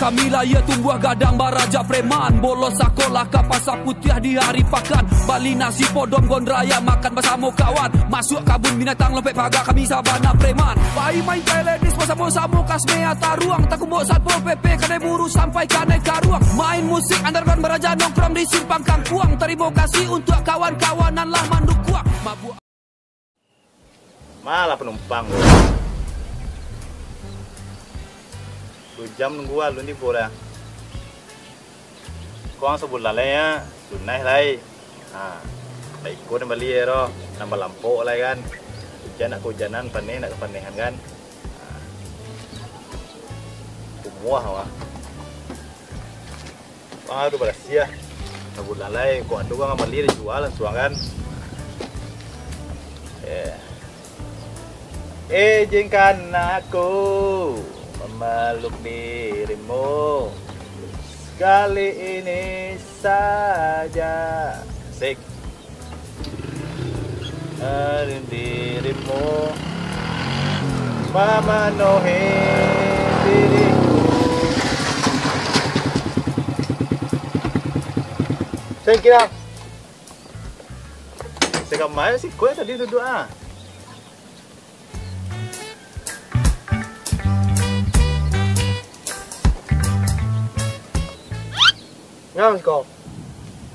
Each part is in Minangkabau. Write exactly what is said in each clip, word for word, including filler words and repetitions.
Kami lahia tumbuah gadang baraja preman. Bolos sakolah ka Pasar Putiah di hari pakan. Bali nasi podom gondraya makan basamo kawan. Masuak kabun binatang lompek paga kami sabana preman. Pai main tenis basamo-samo kasmea taruang. Takumbok Satpol P P kadai buru sampai kadai karuang. Main musik underground baraja nongkrong di simpang kangkuang. Tarimo kasih untuak kawan-kawan nan lah mandukuang. Mabuak. Malah panumpang. Duo jam nunggu alun tibo lah. Kurang sabulan lai, ya. Lunaih lai. Ha. Baiko nan bali ero, nan balampok lai kan. Ujan nak kaujanan, paneh nak kapanehan kan. Ha. Kumuah wah. Wah, tu barasiah. Sabulan lai, kok ado urang bali, dijua langsuang kan. Eh. Izinkan aku memeluk dirimu sekali ini saja. Asik. Arin dirimu memenuhi diriku. Singkira. Singkira main siko tadi duduak ah. Nang siko.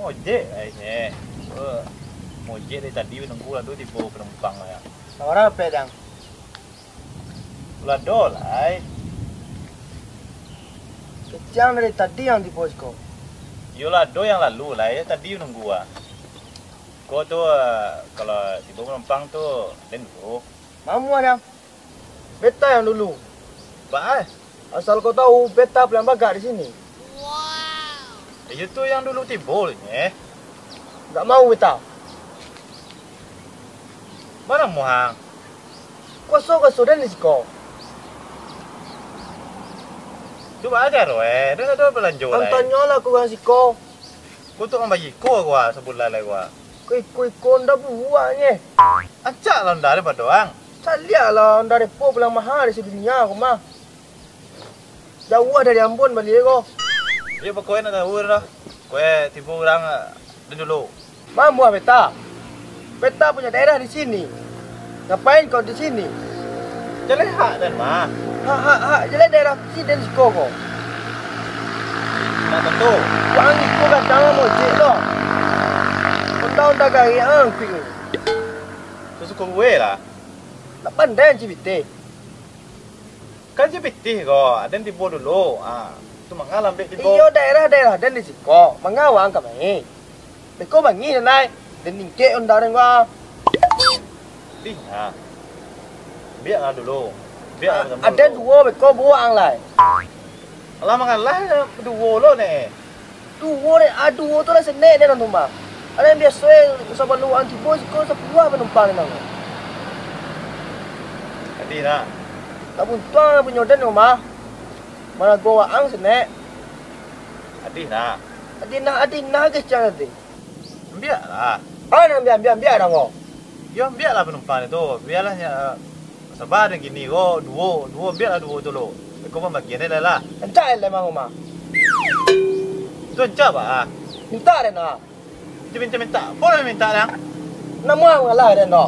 Mojek ai nyo. Eh, mojek dari tadi nunggu lah tu tibo penumpang lah ya. Urang apo dang? Lah do lai. Kecang dari tadi yang tibo siko. Yo lah do yang lalu lai, tadi nunggu ah. Ko tu, eh, kalau tibo penumpang tu, den dulu. Mamuah dang. Beta yang dulu. Ba, eh. Asal kau tahu, beta paling bagak di sini. Iyo tu yang dulu tibo nyo. Ndak mau beta. Mano muhang? Kuaso-kuaso den di siko. Tu ba aja ro, eh. Den ado balanjo lai. Ang tanyolah ka urang siko. Ko tu ang bayiko gua sabulan lai gua. Ko iko-iko ndak buruak nyo. Ancak lah ndak ado pado ang. Caliak lah, Honda Revo paling maha di sadunia ko mah. Jauah dari Ambon bali ko. Iyo, pokoknyo nak tahu dah. Kue tibo urang, eh, den dulu. Mamuah beta. Beta punyo daerah di sini. Ngapain kau di sini? Jaleh hak den mah. Hak, hak, hak. Jaleh daerah siden siko ko. Nak tantu. Jangan iko gadang mojek lo. Honda-Honda garik ang ping. Susuko gue lah. Ndak pandai ang cibitih. Kan cibitih ko, aden tibo dulu. Ah, tu manga lah ambek tibo. Iyo, daerah-daerah den di siko, manga ang ka mai. Beko bangih den lai, den ningkek Honda den ko. Dih, ah. Biak lah dulu. Biak lah. Aden duo beko buang lai. Alah mangalah duo lo ne. Duo dek, ah, duo tu lah senek dek nan tu mah. Ada yang biaso eh, sabalun ang tibo siko sapuluah panumpang dek nan tu. Adi nak. Tak buntuang punyo den tu mah. Marago waang senek. Adi nak. Adi nak, adi nak kecang adi. Ambiak lah. Ah, nak ambiak, ambiak, ambiak dah ko. Yo, ambiak lah panumpang tu. Bialah nya, Saba den kini ko, duo, duo, biak lah duo tu lo. Iko pambagian dek lah. Rancak dek lah mah. Tu rancak, Pak. Mintak dek nah. Itu minta-minta. Apo lah minta dek ang? Namo ang mangalah dek no.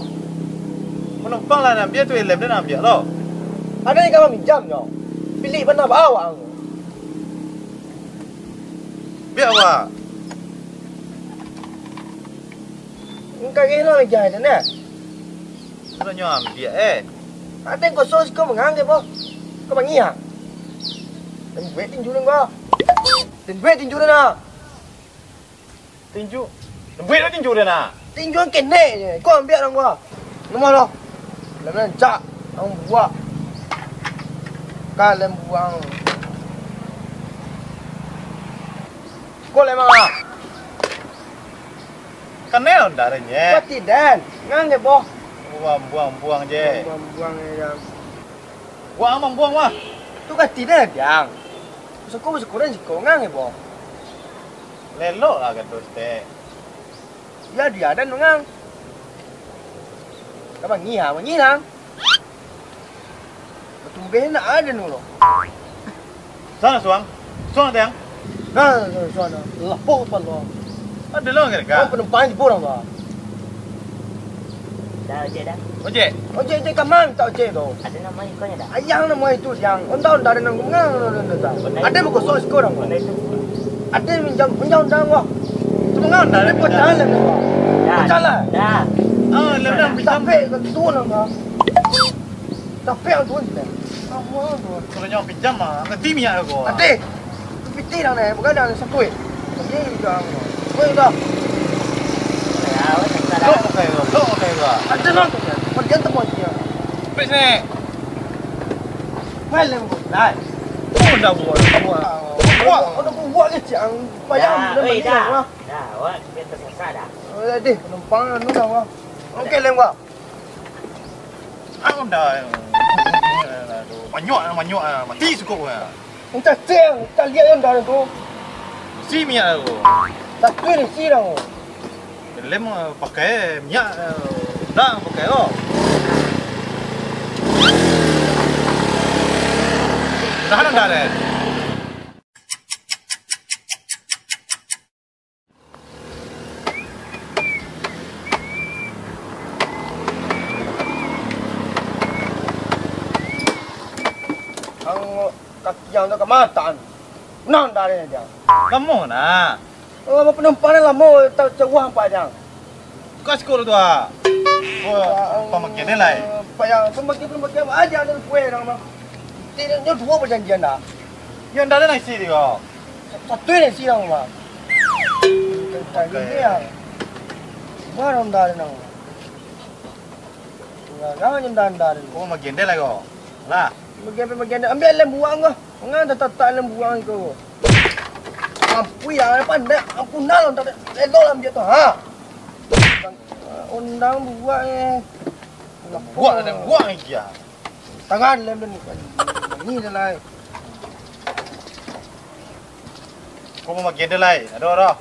Panumpang lah nak ambiak tu, elem den nak ambiak lo. Ado nan ka maminjam nyo. Pilik bana baa ang. Biak, Pak. Engka gelo lagi dek nah. Sudah nyo ambiak, eh. Ado nan kosong siko manganggek, boh. Kau mangiah. Den buek tinju den, boh. Den buek tinju den, ah. Tinju? Den buek lah tinju den, ah. Tinju nan kenek je. Kau ambiak dong, boh. Nomor lo. Lah rancak. Ang buak. Kalian buang. Kau lemang, ah. Kanai Honda den, ye. Pati den. Nganggek, boh. Buang, buang, buang je. Buang, buang, buang, ye, Jang. Buang, buang, buang, wah. Tu kati den, Jang. Suko, suko den, suko nganggek, boh. Lelok lah gaduh, tek. Ya, dia den, ngang. Ka mangiah, mangiah. Batumbeh nak ado nu lo. Sana suang. Suang, Tiang. Nah, nah, suang, nah. Lapok kapalo. Ado lo, Kak. Kau penumpang di burang, bah. Dah, ojek dah. Ojek? Ojek, ojek ka ma mintak ojek tu? Ado namo ikonyo dah? Ayang namo itu, Tiang. Onda, onda ado nang gungo, onda, onda, onda. Ado bakosong siko dah, bah. Onda itu. Ado minjam, minjam onda, bah. Cuma ngan onda, ado ado minjam. Pocah lah, bah. Dah. Pocah lah. Dah. Ah, lah, dah, minjam. Sampai ka tu lah, bah. Tapi ang tuan je. Apo ang tuan? Kalau nyawa pinjam mah, ngerti minyak aku. Ade, piti dang ne, bukan dang satu eh. Ini udah ang. Woi, udah. Ya, weh, tak ada. Lok pakai gua, lok pakai gua. Ada nang tu kan. Pergian tempat dia. Pis ni. Malam gua. Dah. Oh, dah buat, buat. Buat, udah buat ke, Cang? Payah. Dah, weh, dah. Dah, awak kita selesai dah. Oh, ya, deh, penumpang anu dah, wah. Okey, lem gua. Ang dah. Aduh, manyuak, manyuak, mati sukup. Entah tiang, entah lihat yang dah tu. Isi minyak tu. Satu ni isi dah. Lem, eh, pakai minyak, eh, dah pakai lo. Dah, dah, dah, deh. Ang kaki ang tu kamatan. Nang dari dia. Lamo nah. Oh, penumpang ni lamo, tak cawah ampak dia. Buka sikok tu ah. Oh, pamakian ni lai. Payah, pamakian, pamakian aja ada kue orang mah. Tidak, nyo dua perjanjian dah. Yang dah ada nasi dia. Satu yang isi lah, Mak. Tadi dia. Baru dah nang. Jangan jangan dah. Oh, magian dia lah kau. Lah. Magian magian ambil lem buang kau. Jangan dah tatak lem buang kau. Ampun ya, apa ndak? Ampun dah, tak ada. Edo lah ambil tu. Ha. Undang buang eh. Buang ada buang aja. Tangan lem ni. Ni dah lah. Kau mau magian dia lai? Ada orang.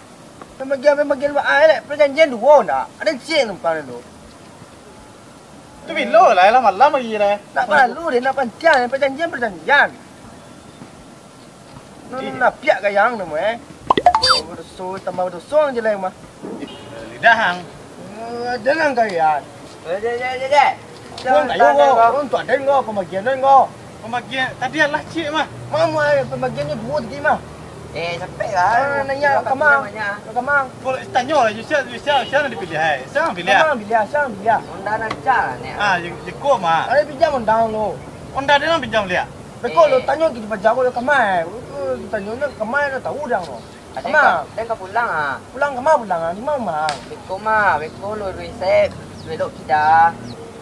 Pembagian-pembagian buat ai lek perjanjian duo ndak? Ada cik numpang tu. Tu bilo lah, lah malam lagi lah. Nak perlu dia, nak pantiang, perjanjian, perjanjian. Nun napiak gayang namo eh. Berdoso tambah berdoso je lah mah. Lidah hang. Eh, jangan gayang. Eh, je, je, je, je. Kau kayo kau, kau tu ada kau, pembagian kau. Pembagian tadi adalah cik mah. Mama eh, pembagian ni duo tadi mah. Eh, sampai lah. Ah, nanya kamang. Kamang. Kalau tanyo lah, Yusia, Yusia, Yusia nak dipilih hai. Siapa pilih? Kamang pilih, siapa pilih? Honda nak cak ni. Ah, jeko mah. Ada pinjam Honda lo. Honda dia nak pinjam liak. Beko lo tanyo kita pajar ko kamang. Tanyo nak kamang nak tahu dah lo. Kamang. Dah ka pulang ah. Pulang kamang pulang ah? Di mano mah? Beko mah, beko lo dari Sep, belok kida.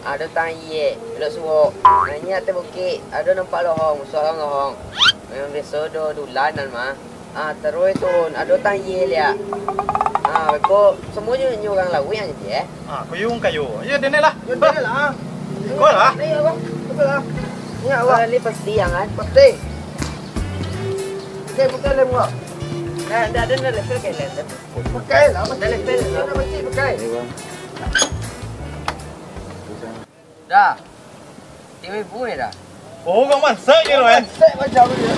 Ado tang iye, belok suok. Nah, inyo ateh bukik, ado nampak lohong, musuah lohong. Memang biaso do dulan nan mah. Ah, taruih turun, ado tang iye liak. Ah, beko semuonyo inyo urang lauik an jadi eh. Ah, kuyung kayo. Yo, denek lah. Yo, denek lah. Iko lah. Ni apa? Betul lah. Ni apa? Ni pasti yang kan? Pasti. Okey, pakai lem kau. Dah, dah, dah, dah, dah, pakai lem. Pakai lah, pakai. Dah, dah, dah, dah, pakai. Dah. Tiga ribu ni dah. Oh, kau mansak je lo eh. Mansak macam ni.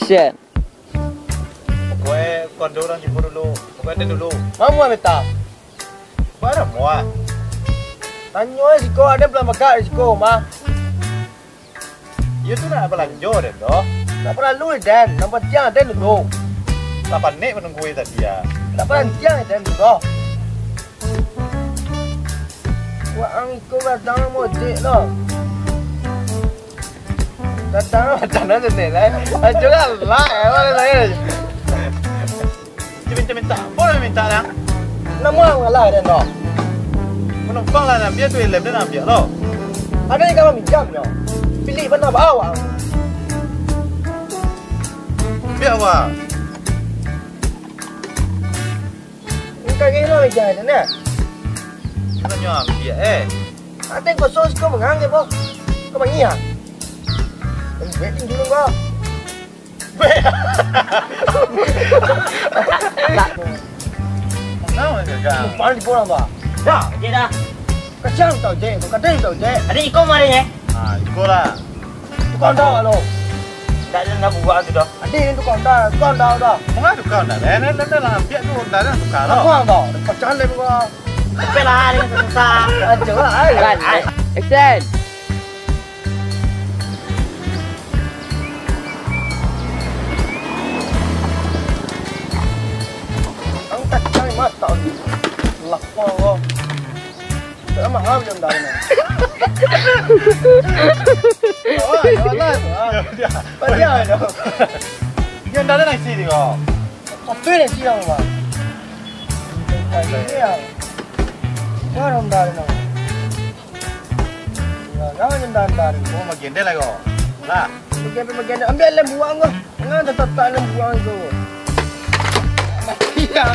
Action. Pokoknya kau ada orang jumpa dulu. Pokoknya ada dulu. Kamu ambil tak? Barang muah. Tanyo siko, ado pulang bakak di siko, mah. Iyo tu nak balanjo den doh. Tak paralu den, nan pantiang den dulu. Lah panek manunggu tadi ya. Tak pantiang den dulu doh. Waang iko datang mojek lo. Datang, datang tu ni lah. Ajo lah lah, eh, mana saya. Minta-minta, boleh minta lah. Namo ang ngalah den doh? Penumpang lah nak ambiak tu, ilem den nak ambiak lo. Ado nan ka maminjam nyo. Pilih bana baa waang. Ambiak waang. Engka gilo meja den nah. Bukan nyo ambiak eh. Ate kosong siko mangang ke, Bo? Kau mangiah. Ambiak tinggi dulu kau. Beh. Kenapa gagal? Paling di pulang, Pak. Dah, dia dah. Kasihan tau, Jack. Kadang tau, Jack. Tadi iko kemarin, eh? Ah, iko lah. Tukang dah lo. Tak ada nak buat tu dah. Adi ni tukang dah, tukang dah dah. Mengapa tukang dah? Eh, ni dah lah ambil tu dah lah tukang lo. Tukang dah, pecah lem gua. Tapi lah, dia susah. Aja lah, ai. Kan, ai. Action. Angkat cai mata ni. Lapar gua. Tak mahal dia dah ni. Oh, ya Allah. Dia, dia. Dia dah nasi dia. Apa nasi yang, Bang? Ini yang. Wah, dah ni. Nah, jangan dah ni. Oh, makin dia lah kau. Lah. Makin, makin. Ambil lem buang kau. Jangan tak tak lem buang tu. Mati ya.